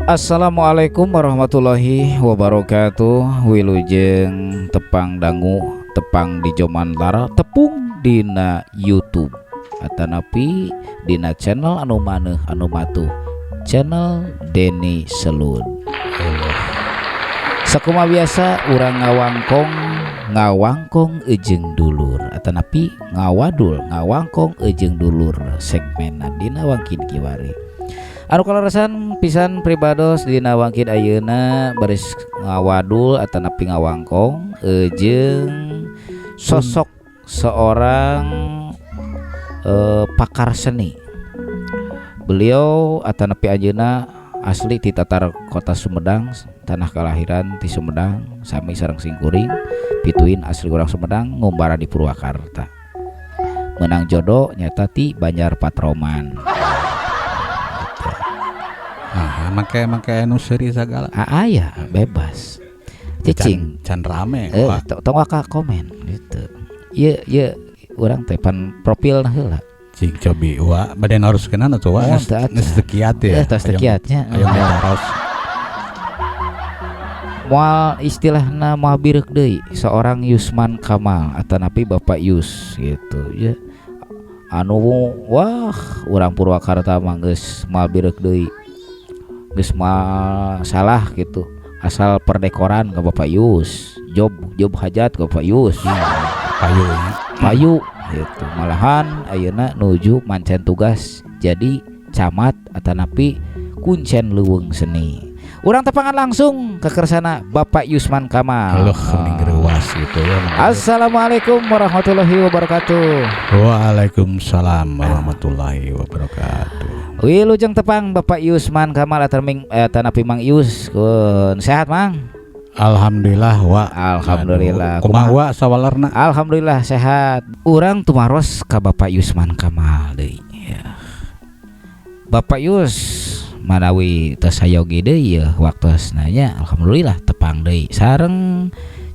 Assalamualaikum warahmatullahi wabarakatuh. Wilujeng tepang dangu, tepang di Jomantara, tepung dina YouTube atanapi dina channel anu maneuh anu matuh, channel Denny Selud. Sakumaha biasa urang ngawangkong, ngawangkong ejeng dulur atanapi ngawadul, ngawangkong ejeng dulur segmen dina wangkid kiwari. Anu kaleresan pisan pribados, dina wangkid ayeuna baris ngawadul atanapi ngawangkong ejeng sosok seorang pakar seni. Beliau atanapi ayeuna asli ti tatar kota Sumedang, tanah kelahiran ti Sumedang, sami sareng singkuring pituin asli urang Sumedang, ngumbara di Purwakarta, menang jodoh nyata ti Banjar Patroman. Nah, make make anu seuri sagala. Ah, aya bebas cicing. Can, can rame. Eh. Wah. Tong waka komen gitu. Ieu ieu urang teh pan profil heula. Cing cobi wa bade naroskeun atuh wa. Oh, teu acan. Geus teu kiat ya. Eh, tos teu kiatnya. Ayo ditaros. Moal istilahna moal bireuk deui seorang Yusman Kamal atanapi Bapak Yus gitu ya, anu wah urang Purwakarta mah geus moal bireuk deui, geus moal salah gitu, asal perdekoran ke Bapak Yus, job job hajat ke Bapak Yus. Payu nya. Payu gitu. Malahan ayeuna nuju mancen tugas jadi camat atanapi kuncen leuweung seni. Urang tepangan langsung ke kersana Bapak Yusman Kamal. Aduh, mending reuas gitu ya. Assalamualaikum warahmatullahi wabarakatuh. Waalaikumsalam warahmatullahi wabarakatuh. Wilujeng tepang Bapak Yusman Kamal atau Ming tanapi Mang Yus. Kun sehat, Mang? Alhamdulillah wa. Alhamdulillah. Aduh, kumaha wa sawalerna? Alhamdulillah sehat. Urang tumaros ka Bapak Yusman Kamal deui. Ya. Bapak Yus manawi tos sayogi deui ya waktosna nya, alhamdulillah tepang deui sareng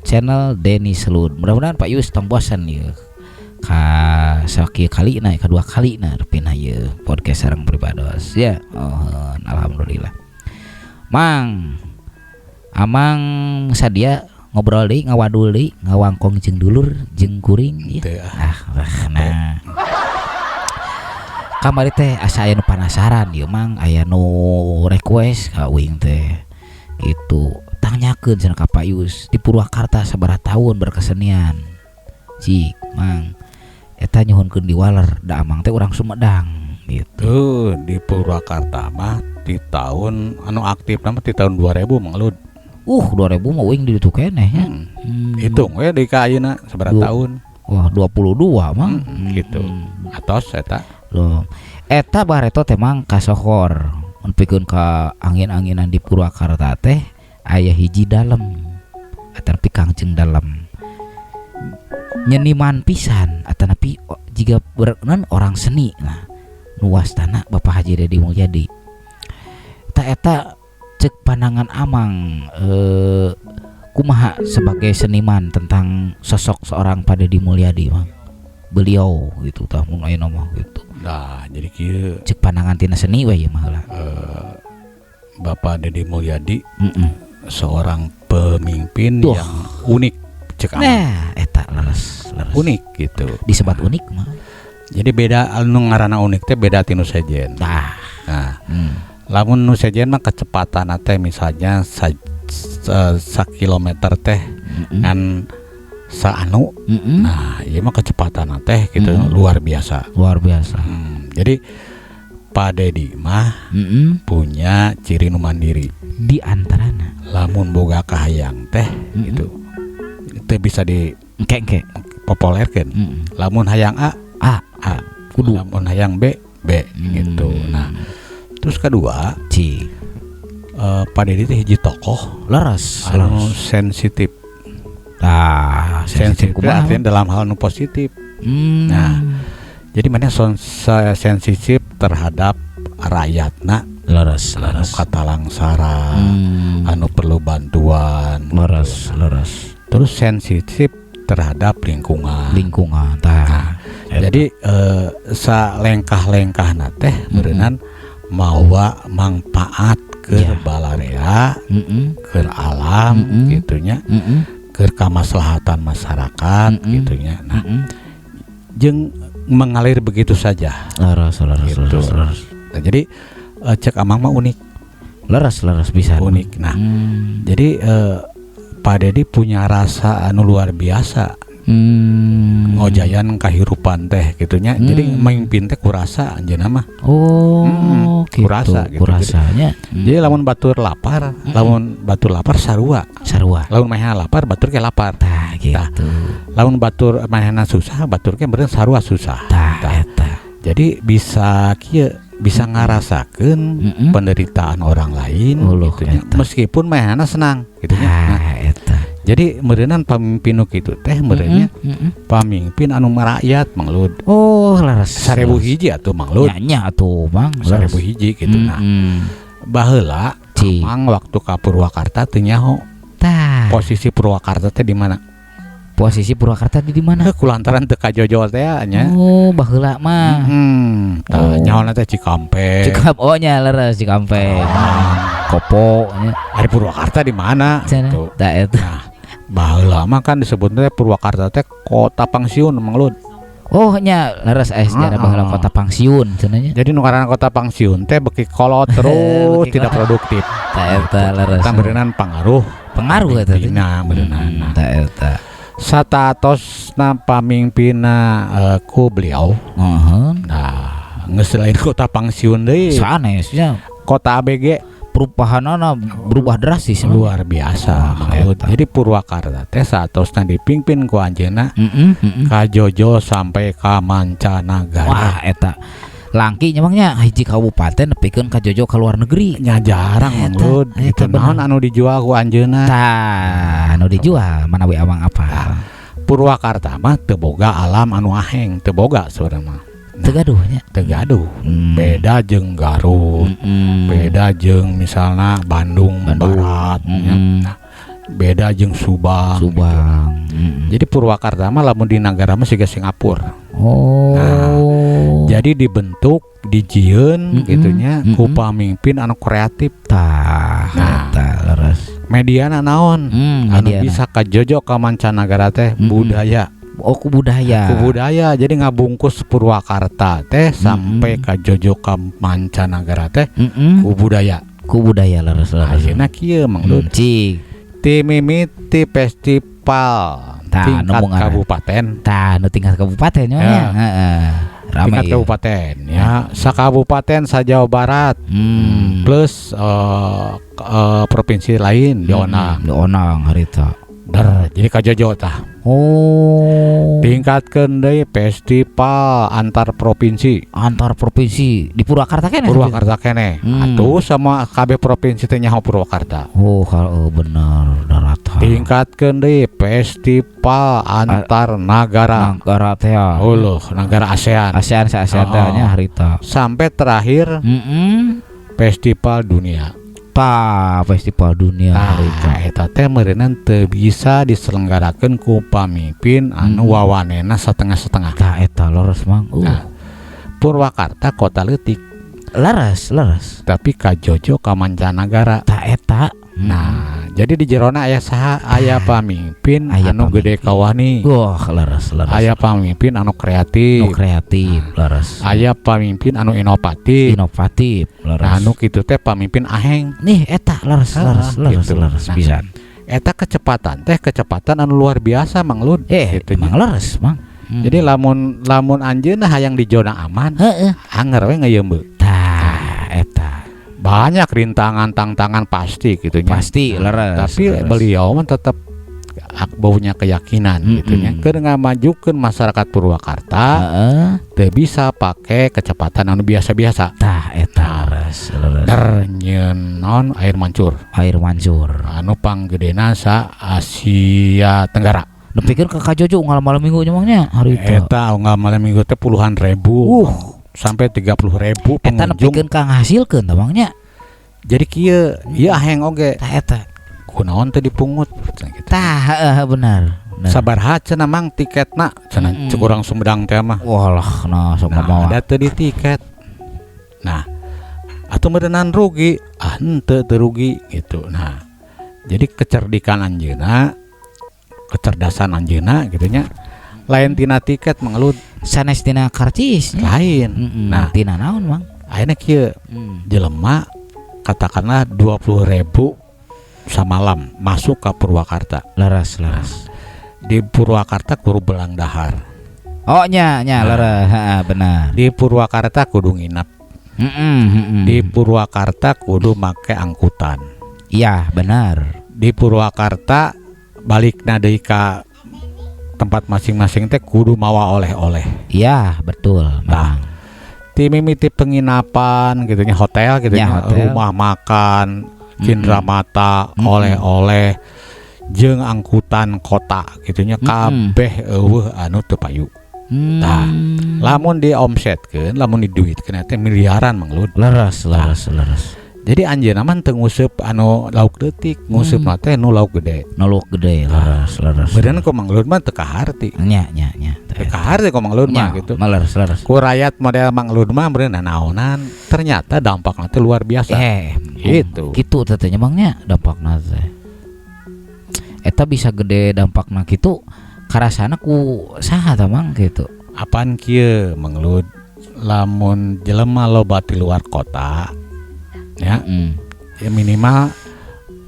channel Denny Selud. Mudah-mudahan Pak Yus tong bosan ieu ka sakieu kalina, kadua kalina rupina ieu podcast sareng pribados ya. Oh, alhamdulillah. Mang, Amang sadia ngobrol deui, ngawadul deui, ngawangkong jeung dulur jeung kuring ieu? Teu ah. Ah, wah, nah. Kamari teh asa aya nu penasaran ieu, Mang, aya nu request ka uing teh gitu. Tanyakeun cenah ka Pak Yus di Purwakarta sabaraha tahun berkesenian. Cik, Mang. Eta nyuhunkeun diwaler da Amang teh urang Sumedang gitu. Tuh di Purwakarta mah di tahun anu aktif nama di tahun 2000, Mang Lud. 2000 mah uing di ditu keneh nya. Hitung we di ka ayeuna sabaraha tahun. Wah, 22, Mang. Gitu. Atos eta. Loh, eta bareto teh, Mang, kasohor nepikeun ka angin-anginan di Purwakarta teh aya hiji dalem atanapi Kangjeng dalem nyeniman pisan atanapi jiga non orang seni. Nah, nu wastana Bapak Haji Dedi Mulyadi. Ta eta cek pandangan Amang kumaha sebagai seniman tentang sosok seorang Pak Dedi Mulyadi, Mang? Beliau gitu tah mun ayeuna mah gitu. Nah, jadi kieu. Cek pandangan tina seni we ieu mah heula. Bapak Dedi Mulyadi seorang pemimpin yang unik cek Amang. Nah, eta leres leres. Unik gitu. Disebat unik mah. Jadi beda, anu ngaranna unik teh beda ti nu sejen. Nah. Nah, lamun nu sejen mah kecepatan teh misalnya sa kilometer teh ngan saanu. Nah, ieu mah kecepatan teh gitu luar biasa. Luar biasa. Jadi Pak Dedi mah punya ciri nu mandiri. Di antarana Lamun boga kahayang teh gitu. Itu bisa di engke-engke populerkeun. Lamun hayang A, A. A. Kudu. Lamun hayang B, B gitu. Nah, terus kedua, Ci. Pak Dedi teh hiji tokoh anu sensitif. Nah, sensitif Sensitif kumaha? Artinya dalam hal nu positif. Nah, jadi mana sensitif terhadap rakyatna anu katalangsara, anu perlu bantuan. Leres leres. Terus sensitif terhadap lingkungan. Lingkungan tah. Nah, jadi sa lengkah-lengkahna teh beureunan mawa manfaat Keur balarea, keur alam gitu nya, keur kamaslahatan masyarakat gitu nya. Nah, jeung mengalir begitu saja. Leres leres Gitu. leres leres. Nah, jadi cek Amang mah unik. Leres leres bisa. Unik. Nah, jadi Pak Dedi punya rasa anu luar biasa ngojayan kahirupan teh gitu nya. Jadi memimpin teh kurasa anjeunna mah. Oh, gitu. Kurasa gitu. Kurasanya. Jadi lamun batur lapar sarua. Sarua. Lamun manehna lapar, batur ge lapar. Tah gitu. Tah. Lamun batur manehna susah, batur ge meureun sarua susah. Tah Tah. eta. Jadi bisa kieu, bisa ngarasakeun penderitaan orang lain Uluh, gitu nya. Eta. Meskipun manehna senang gitu nya. Nah, Tah eta. jadi meureunan pamimpin nu kitu teh meureunnya pamimpin anu merakyat, Mang Lud. Oh, leres. 1001 atuh, Mang Lud. Nya nya atuh, Mang. 1001 gitu. Nah, baheula Cik. Mang waktu ka Purwakarta teu nyaho Tah. posisi Purwakarta teh di mana. Posisi Purwakarta di mana? Heuh, kulantaran teu kajojol teh nya. Oh, baheula mah. Tah Oh. nyaho teh Cikampek. Cikap, oh nya leres Cikampek. Kopo nya. Ari Purwakarta di mana? Cenah. Gitu. Tah eta. Nah, baheula mah kan disebutnya Purwakarta teh kota pangsiun, Mang Lud. Oh nya leres sejarah baheula kota pangsiun cenah nya. Jadi nu ngaranna kota pangsiun teh beuki kolot terus, Beuki tidak kolot. Produktif. Tah eta leres. Tah meureunan pangaruh Pengaruh eta teh. pamimpinna meureunan. Nah, Tah eta. Sataatosna pamimpinna ku beliau. Nah, geus lain kota pangsiun deui. Sanes nya. Kota ABG. Perubahanana berubah drastis emang. Luar biasa, Wah, Mang Lud. eta. Jadi Purwakarta teh saatosna dipimpin ku anjeunna Heeh, kajojo sampai ka mancanagara. Wah, eta. Langki nya, Mang, nya hiji kabupaten nepikeun ka jojo ka luar negeri. Nya jarang, Mang Eta, Lud. eta Gitu bener. naon anu dijual ku anjeunna? Tah, anu dijual mana we Amang apa? Purwakarta mah teu boga alam anu aheng, teu boga sebenarnya mah. Teu gaduh nya. Teu gaduh. Beda jeung Garut, beda jeung misalnya Bandung, Bandung. Barat, nya. Nah, beda jeung Subang. Subang. Jadi Purwakarta mah lamun di nagara mah siga Singapura. Oh. Jadi dibentuk, dijieun gitu nya ku pamimpin anu kreatif. Tah, Nah. eta leres. Mediana naon? Anu Mediana. bisa kajojo ka mancanagara teh budaya. Oh, ku budaya. Ku budaya. Jadi ngabungkus Purwakarta teh sampai kajojo ka mancanagara teh ku budaya. Ku budaya, leres leres. Ayeuna kieu, Mang Lud. Cik. Ti mimiti festival Tah, tingkat nu ngaran. kabupaten. Tah, nu tingkat kabupaten nya. Ya. Heeh. Rame Tingkat ieu. kabupaten ya, sakabupaten sa Jawa Barat plus provinsi lain dionang. Dionang harita. Der, jadi kajojo tah. Oh. Tingkatkeun deui festival antar provinsi. Antar provinsi di Purwakarta keneh. Purwakarta keneh. Atuh sama kabeh provinsi teh nyaho Purwakarta. Oh, kalau oh, bener daratan. Tingkatkeun deui festival antar nagara. Nagara teh ya. Uluh, nagara ASEAN. ASEAN sa ASEAN teh Oh. nya harita. Sampai terakhir festival dunia. Tah, festival dunia harita. Nah, eta teh meureunan teu bisa diselenggarakeun ku pamimpin anu wawanena setengah-setengah. Tah eta leres, Mang. Nah, Purwakarta kota leutik Leres, leres. tapi kajojo ka mancanagara. Tah eta. Nah, jadi di jerona aya saha? Aya pamimpin Aya anu gede pamimpin. kawani. Wah, leres leres. Aya pamimpin anu kreatif. Nu kreatif, leres. Aya pamimpin anu inovatif. Inovatif, leres. Nah, anu kitu teh pamimpin aheng. Nih eta leres leres leres gitu. leres Nah, pisan. eta kecepatan teh kecepatan anu luar biasa, Mang Lud. Eh, gitu. emang leres, Mang. Jadi lamun lamun anjeunna hayang di zona aman, anger we ngayeumbeu. Tah eta. Banyak rintangan, tantangan pasti gitu nya. Pasti leres. Tapi leres. beliau mah tetap punya keyakinan gitu nya. Keur ngamajukeun masyarakat Purwakarta teu bisa pakai kecepatan anu biasa-biasa. Tah eta leres leres. Der nyieun naon, air mancur. Air mancur. Anu panggedena sa Asia Tenggara. Nepikeun ka Kajojo unggal malam minggu nya, Mang, nya harita. Eta unggal malam minggu teh puluhan ribu. Sampai 30.000 Eta pengunjung. nepikeun ka ngahasilkeun tah, Mang, nya. Jadi kieu, ieu aheng oge. Tah eta. Kunaon teh dipungut cenah gitu. Tah heeh bener. Bener. Sabaraha cenah, Mang, tiketna cenah cek urang Sumedang teh mah. Walah, nah sok Nah, mawa. ada teu di tiket. Nah, atuh meureunan rugi. Ah, Tah, henteu, teu rugi gitu. Nah, jadi kecerdikan anjeunna, kecerdasan anjeunna gitu nya, lain tina tiket mengelut. Sanes tina karcis nya. Lain. Nah, Tina naon, Mang? Ayeuna kieu, jelema katakanlah 20.000 samalam masuk ke Purwakarta. Leres, leres. Di Purwakarta kudu belang dahar. Oh, nya nya. Nah. Leres, heeh, benar. Di Purwakarta kudu nginep. Di Purwakarta kudu make angkutan. Iya, benar. Di Purwakarta balikna deui ka tempat masing-masing teh kudu mawa oleh-oleh. Iya, betul. Nah, Memang. Ti mimiti penginapan gitu nya, hotel gitu Ya, nya, hotel. rumah makan, cindramata, oleh-oleh jeung angkutan kota gitu nya, kabeh euweuh anu teu payu. Tah, lamun di omsetkeun, lamun diduitkeun teh miliaran, Mang Lud. Leres, leres, leres. Jadi anjeunna mah teu nguseup anu lauk leutik, nguseup teh nu lauk gede. Nu lauk gede, leres, leres. Beunang ku Mang Lud mah teu kaharti. Nya, nya, nya. Teu kaharti ku Mang Lud mah gitu. Leres, leres. Ku rakyat model Mang Lud mah beunang naonan, ternyata dampakna teh luar biasa. Gitu. Gitu teh nya, Bang, nya dampakna teh. Eta bisa gede dampakna kitu karasana ku saha tah, Mang, gitu? Apaan kieu, Mang Lud, lamun jelema loba ti luar kota ya, ya minimal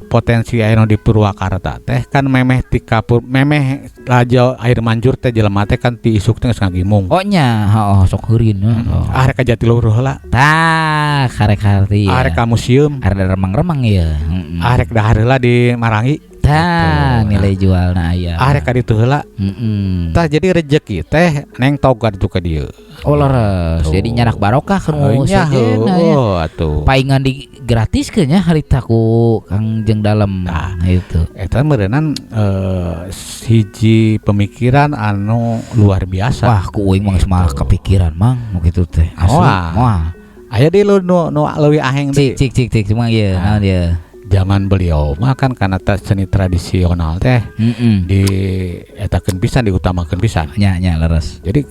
potensi aya nu di Purwakarta teh kan memeh ti kapur, memeh raja air mancur teh, jelema teh kan ti isuk teh geus ngagimung. Oh nya, oh, sok heurin. Oh. Ah, rek ka Jatiluhur heula. Tah, karek harti Ah, ya. rek ka museum. Ada remang-remang ya. Ah, rek dahar heula di Marangi. Tah, Gitu. nilai jualna aya. Ah, rek ka ditu heula. Tah, jadi rezeki teh neng tog ka ditu ka dieu. Oh, leres. Tuh. Jadi nyarak barokah kan Oh, nya, sejenna ya. heuh atuh. Paingan di gratis nya harita ku Kang Jeng Dalem. Nah. Itu. Eta meureunan hiji pemikiran anu luar biasa. Wah, ku uing mah geus malah Gitu. kepikiran, Mang, nu kitu teh. Asli. Wah. Wah. Aya di lu nu nu leuwih aheng Cik deui. cik cik cik cuma ieu, Nah. naon ieu? Zaman beliau mah kan karena seni tradisional teh di etakeun pisan, diutamakeun pisan. Nya nya, leres. Jadi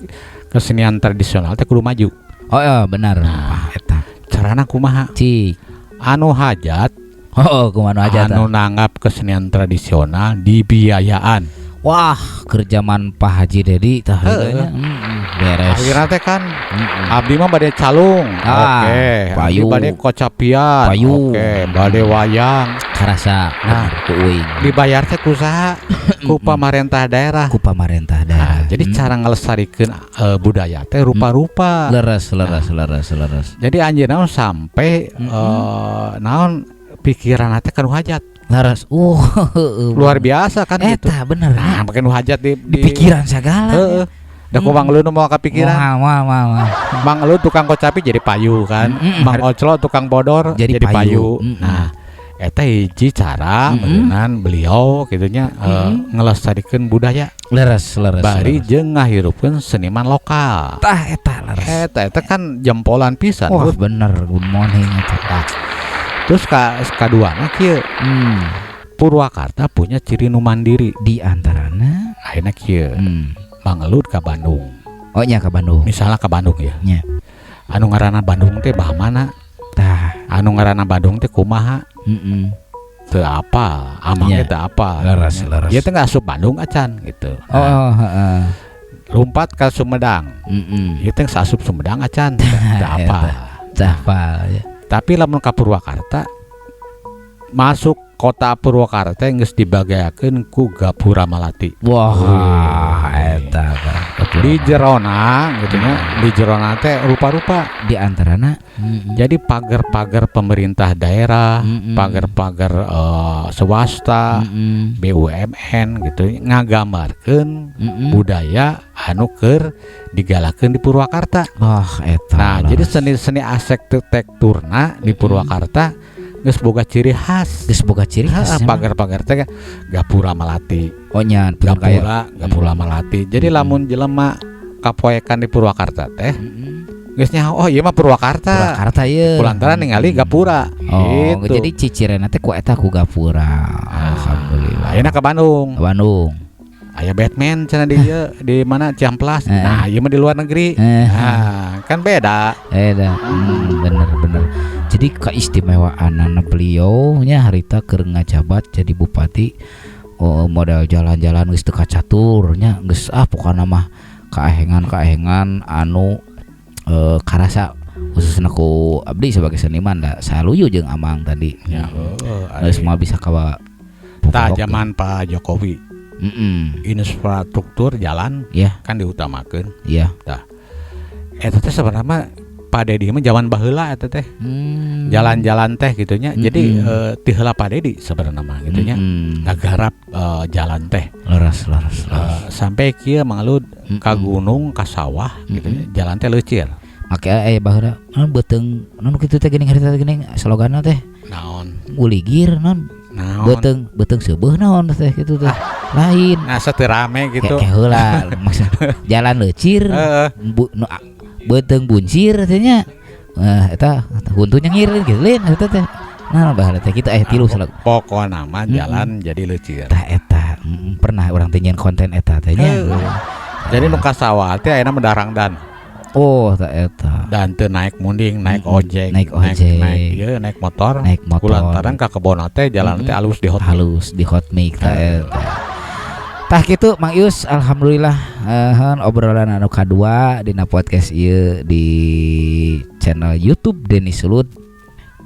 kesenian tradisional teh kudu maju. Oh iya, benar. Nah. Wah, eta. Carana kumaha? Cik. Anu hajat, Oh, kumaha nu aja anu tah? nanggap kesenian tradisional dibiayaan. Wah, keur jaman Pak Haji Dedi tah Heeh. nya. Beres. Akhirnya teh kan abdi mah bade calung. Ah, Oke, abdi payu. bade kocapian. Payu. Oke, bade wayang. Karasa Nah. bener ku uing. Dibayar teh ku saha? Ku pamarentah daerah. Ku pamarentah daerah. Nah, jadi cara ngelestarikeun budaya teh rupa-rupa. Leres, leres, leres, leres. Jadi anjeunna sampai naon pikiran teh kanu hajat. Leres. Luar biasa kan gitu. Eta bener. Nah, make nu hajat di, Di pikiran segala. Heeh. Da ku Mang Lu nu moal kapikiran. Wah, wah, wah, wah. Mang Lu tukang kocapi jadi payu kan. Mang Oclo tukang bodor Jadi jadi, payu. payu. Nah, eta hiji cara meureunan beliau gitu nya ngelestarikeun budaya Leres, leres. bari leres. jeung ngahirupkeun seniman lokal. Tah eta leres. Eta eta kan jempolan pisan. Wah, Bud. bener, good morning eta. Tah. Terus ka kaduana kieu, Purwakarta punya ciri nu mandiri. Di antarana Akhirnya kieu, Mang Elud ka Bandung. Oh nya, ka Bandung. Misalnya ke Bandung ya. Nya. Anu ngaranna Bandung teh bah mana? Tah. Anu ngaranna Bandung teh kumaha? Teu apa, amang Nya. teh teu apa. Leres, leres. Ieu teh nggak asup Bandung acan gitu. Oh, Nah, oh, heeh. lompat ke Sumedang. Ieu teh geus asup Sumedang acan, teu apa. Tah apa ya. Tapi lamun ka Purwakarta, masuk kota Purwakarta geus dibagayakeun ku Gapura Malati. Wah, eta Pak. Di jerona gitu nya, di jerona teh rupa-rupa. Di antarana Jadi pagar-pagar pemerintah daerah, pagar-pagar swasta, BUMN gitu ngagambarkeun budaya anu keur digalakeun di Purwakarta. Wah, eta. Nah, jadi seni-seni arsitekturna di Purwakarta geus boga ciri khas. Geus boga ciri khas. Heeh, pagar-pagar teh Gapura Malati. Oh nya, kayak Gapura, Gapura Malati. Jadi lamun jelema kapoekan di Purwakarta teh geus nyaho, oh ieu mah Purwakarta. Purwakarta ieu. Kulantaran ningali Gapura. Oh, gitu. jadi cicirena teh ku eta, ku Gapura. Alhamdulillah. Ayeuna ke Bandung. Ke Bandung. Aya Batman cenah di ieu, di mana, Ciamplas. Nah, ieu mah di luar negeri. Eh. Nah, kan beda. Dah. Bener bener. Jadi keistimewaan beliau nya harita keur ngajabat jadi bupati, oh, modal jalan-jalan geus teu kacatur nya, geus ah pokona mah kaehengan-kaehengan anu karasa khususna ku abdi sebagai seniman da saluyu jeung Amang tadi. Ya, heuh. Geus moal bisa kawa. Tah, zaman Pak Jokowi infrastruktur jalan kan diutamakeun. Eta teh sebenarnya Pak Dedi mah zaman baheula eta teh. Jalan-jalan teh gitu nya. Jadi ti heula Pak Dedi sebenarnya mah gitu nya. Ngagarap jalan teh. Leres leres leres. Sampai kieu mangalud ka gunung, ka sawah gitu nya. Jalan teh leucir. Make aya baheula naon beuteung naon kitu teh geuning harita teh geuning sloganna teh? Naon? Uligir naon? Naon? Beuteung beuteung seubeuh naon teh kitu teh. Lain. Nah, teu rame gitu. Kayak heula maksud jalan leucir. Bu, nu, beuteung buncir teh nya. Eta huntu nyengir gitu lain eta teh. Nah, baheula teh kitu tilu selak. Pokona mah jalan jadi leucir. Tah eta, pernah urang teh nyieun konten eta teh nya. Jadi nu ka sawah teh ayeuna mah darangdan. Oh, tah eta. Dan teu naik munding, naik ojek, Naik ojek. Naik ieu, naik motor. Naik motor. Kulantaran ka kebon teh jalan teh alus di hot mix. Halus di hot mix tah eta. Tah kitu Mang Yus, alhamdulillah obrolan anu kadua dina podcast ieu di channel YouTube Denny Sulut.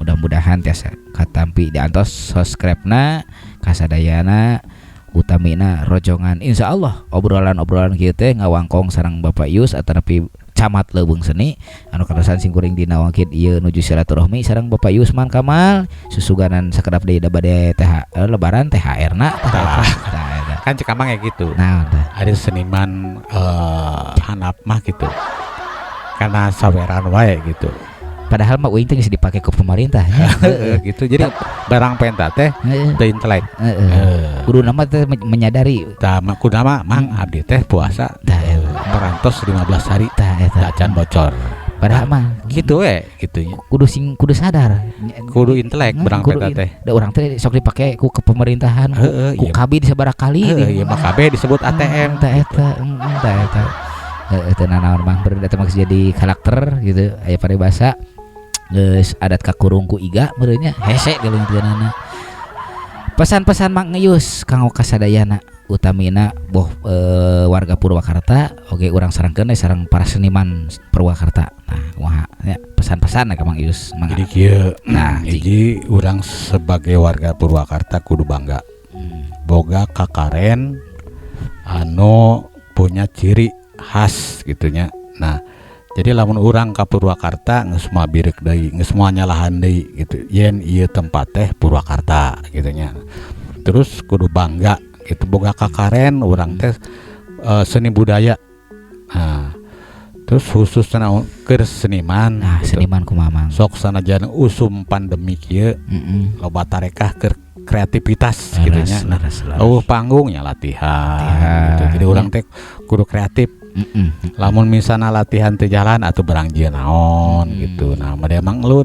Mudah-mudahan tiasa katampi diantos subscribe-na kasadayana, utamina rojongan. Insyaallah obrolan-obrolan kieu teh ngawangkong sareng Bapak Yus atanapi Camat Leuweung Seni anu kaleresan simkuring dina wangkid ieu nuju silaturahmi sareng Bapak Yusman Kamal, susuganan sakedap deui da bade TH, lebaran THR na tah eta. Tah eta. Kan cek Amang kayak gitu. Nah, tah. Ada seniman handap mah gitu. Karena saweran wae gitu. Padahal mah uing teh geus dipake ku pemerintah nya. Heeh, gitu. Jadi barang penta teh teu intelek. Kudu nama teh menyadari. Tah mah kudu nama Mang abdi teh puasa Tah eta. Parantos 15 hari. Tah eta. Tah can bocor. Padahal mah gitu we gitu nya. Kudu sing kudu sadar. Kudu intelek barang kudu penta teh. Da urang teh sok dipake ku ke pemerintahan, ku, ku kabid sabaraha kali. Heeh, ieu mah kabeh disebut ATM. Tah eta, tah eta. Heeh, teu nanaon mah beureum eta mah geus jadi karakter gitu aya paribasa. Geus adat kakurung ku iga meureun nya hese dileungkeunana. Pesan-pesan Mang Yus kanggo kasadayana utamina boh warga Purwakarta oge urang sarengkeun sareng para seniman Purwakarta. Nah, kumaha nya pesan-pesan ka Mang Yus? Mangga. Jadi kieu, Nah, hiji urang sebagai warga Purwakarta kudu bangga. Boga kakaren anu punya ciri khas gitunya. Nah, jadi lamun urang ka Purwakarta geus moal bireuk deui, geus moal nyalahan deui gitu. Yen ieu tempat teh Purwakarta gitu nya. Terus kudu bangga gitu boga kakaren urang teh seni budaya. Nah, terus khususna keur seniman Nah, gitu. Seniman kumaha, Mang? Sok sanajan usum pandemi kieu loba tarekah keur kreativitas gitu nya. Nah, Leres, leres. eueuh panggungnya latihan, Latihan. gitu. Jadi urang teh kudu kreatif. Lamun misalna latihan teu jalan atau barang jieun naon gitu. Nah, mah emang lu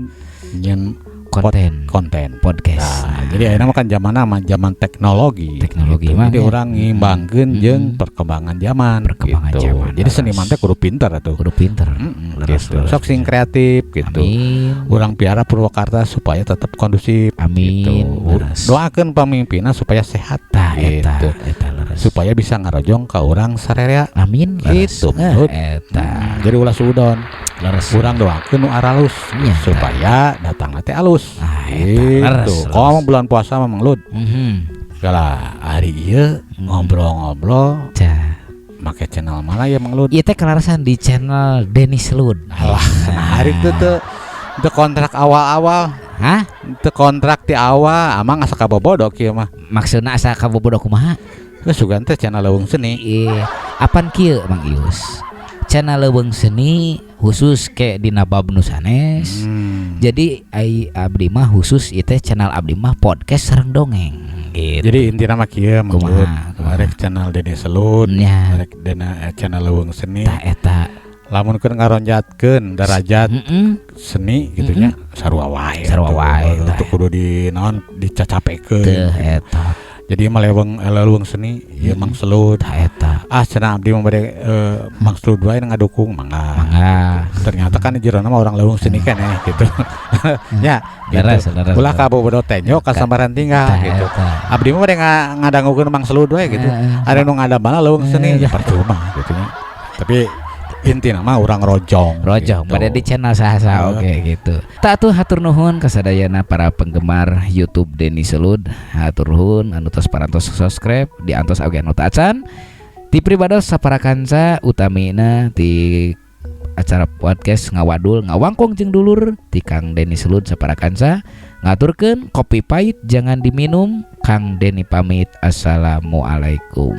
nyieun konten, konten podcast. Nah, jadi ayeuna mah kan zamanna mah zaman teknologi. Teknologi gitu. mah Jadi ya. urang ngimbangkeun jeung perkembangan zaman Perkembangan gitu. zaman, Jadi seniman teh kudu pinter atuh. Kudu pinter. Leres, gitu. leres. Sok sing kreatif gitu. Amin. Urang piara Purwakarta supaya tetap kondusif Amin. gitu. Leres. Doakeun pemimpinna supaya sehat Tah eta, gitu. Eta leres. Supaya bisa ngarojong ka urang sararea. Amin. Leres. Gitu, menurut. Eta. Jadi ulah suudon. Leres. Urang doakeun nu aralus supaya datang teh alus. Ah, eta. Gitu. Leres, leres. Kalau bulan puasa mah Mang Lud. Lah, hari ieu ngobrol-ngobrol Cah. make channel mana ya, Mang Lud? Ieu teh kelarasan di channel Denny Lud. Alah, nah, hari itu tuh itu kontrak awal-awal, Hah? itu kontrak di awal, amang asa kabobodo kieu mah. Maksudna asa kabobodo kumaha? Geus sugan teh channel Leuweung Seni. Iya, apan kieu Mang Ius? Channel Leuweung Seni khusus ke dina bab nu sanes. Jadi ai abdi mah khusus ieu teh channel abdi mah podcast sareng dongeng gitu. Jadi intina mah kieu, Mang Kumaha, Lud. kumaha? Rek channel Dede Selut, rek dena channel Leuweung Seni. Tah eta. Lamun keur ngaronjatkeun derajat seni gitu nya, sarua wae. Sarua wae, Teu tah. kudu di naon dicacapekeun. Teu eta. Jadi mah leuweung seni ieu Mang Selut. Tah eta. Ah, cenah abdi mah bade maksud wae ngadukung, mangga. Mangga. Ternyata kan jerona mah orang leuweung seni keneh gitu. Ya, gitu. Leres, leres. Ulah kabobodo tenjo kasambaran tinggal Tah, gitu. Eta. Abdi mah bade ngadangukeun Mang Selud we gitu. Ada nu ngadamel leuweung seni ya percuma gitu nya. Tapi intina mah urang rojong. Rojong gitu. Pada di channel saha oke gitu. Tak tuh, hatur nuhun kasadayana para penggemar YouTube Denny Selud. Hatur nuhun anu tos parantos subscribe, diantos oge anu teu acan. Ti pribados saparakanca, utamina ti acara podcast Ngawadul Ngawangkong jeung Dulur, ti Kang Denny Selud saparakanca ngaturkeun, kopi pahit jangan diminum. Kang Denny pamit. Assalamualaikum.